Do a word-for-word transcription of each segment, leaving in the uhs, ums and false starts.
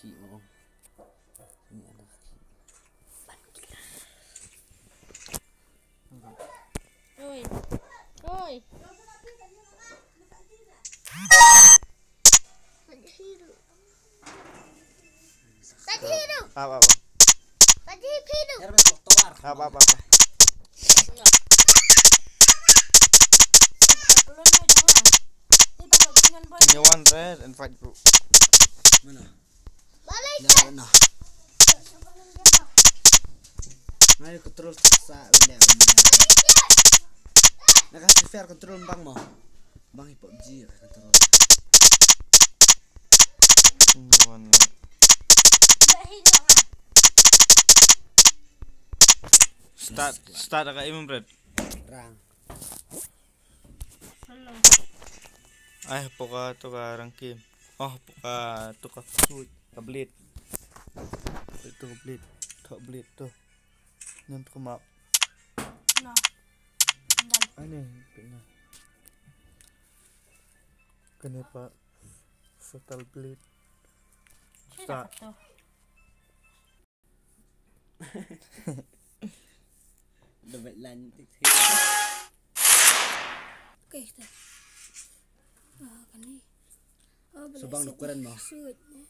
Ki mo. Ni ada ki. Oi. Oi. Tajhiru. Tajhiru. Apa, apa? Tajhiru. Apa, apa, apa? Nyawan red and fight group. Mana? Balai. Nah, nah. Ngai control sa wenda wenda. Naka fair control bang mo. Bang hi PUBG ka control. Ini one lah. Start, start ka imam red. Rang. Ai, poka tu ka rangkim. Oh, poka tu ka suit, ka blade. Tu ka blade, tu blade tu. Ngan tu ka map. Nah. Done. Ai ni, pina. Kena pa fatal blade. Start. Dobet lan tik tik. Okay, kita. Ah, kani. Oh, so bang ukuran mo. Shoot. Shoot ni.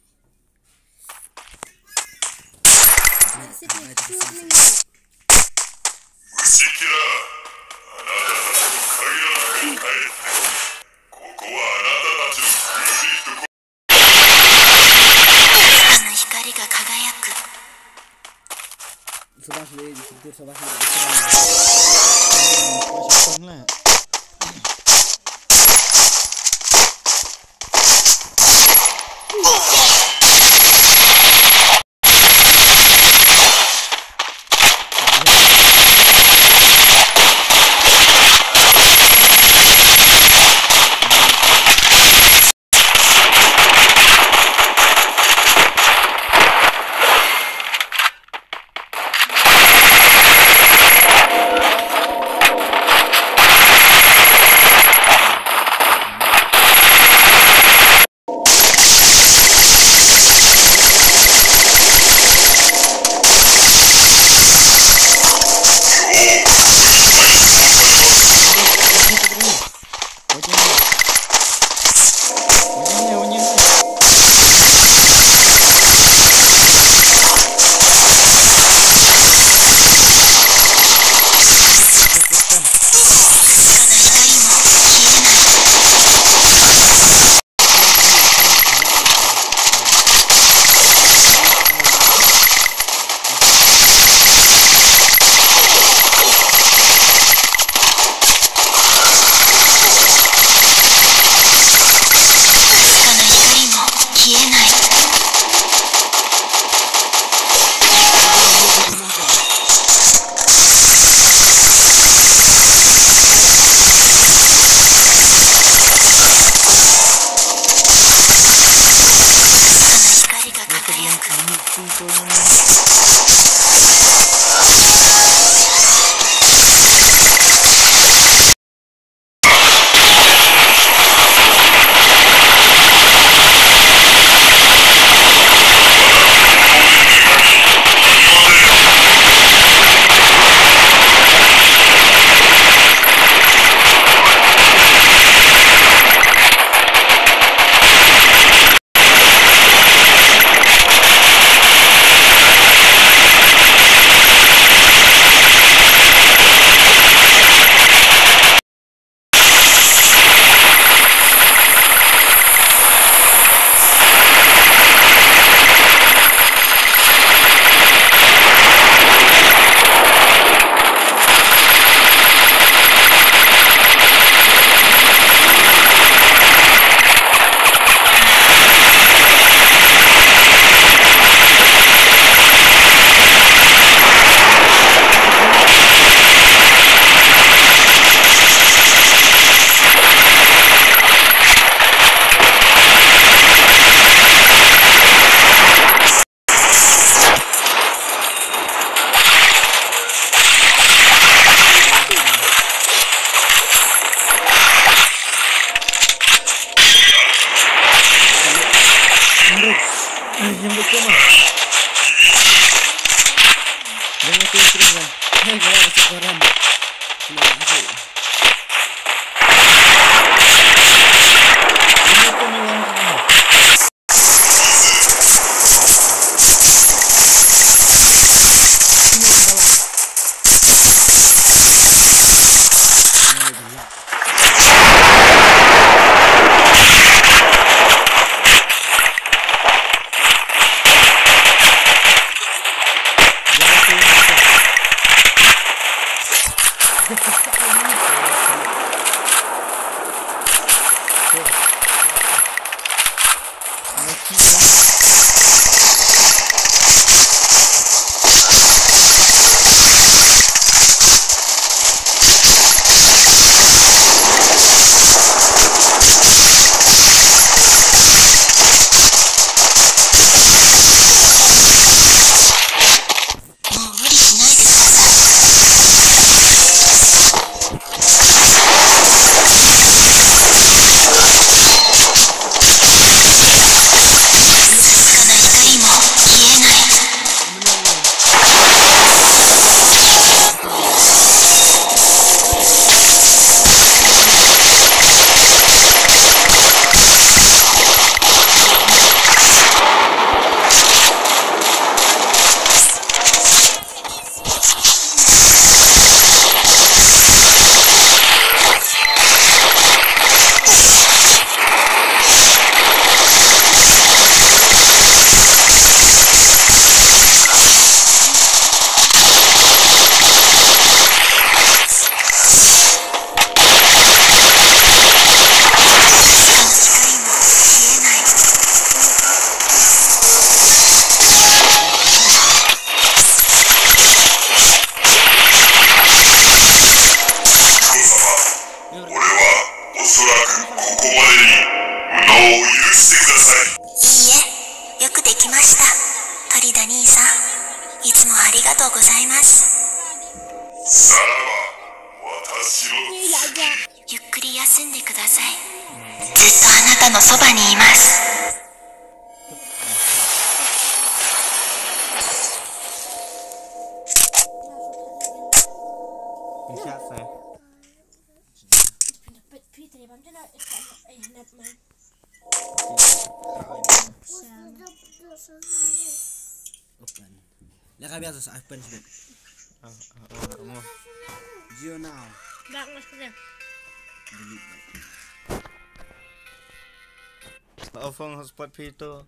Jangan terus-terus, bang. Hei, gua masuk koran. Kena masuk. Ini pun orang. Open. Leka biasa sa open sih. Geo now. Delete. Open hotspot phi to.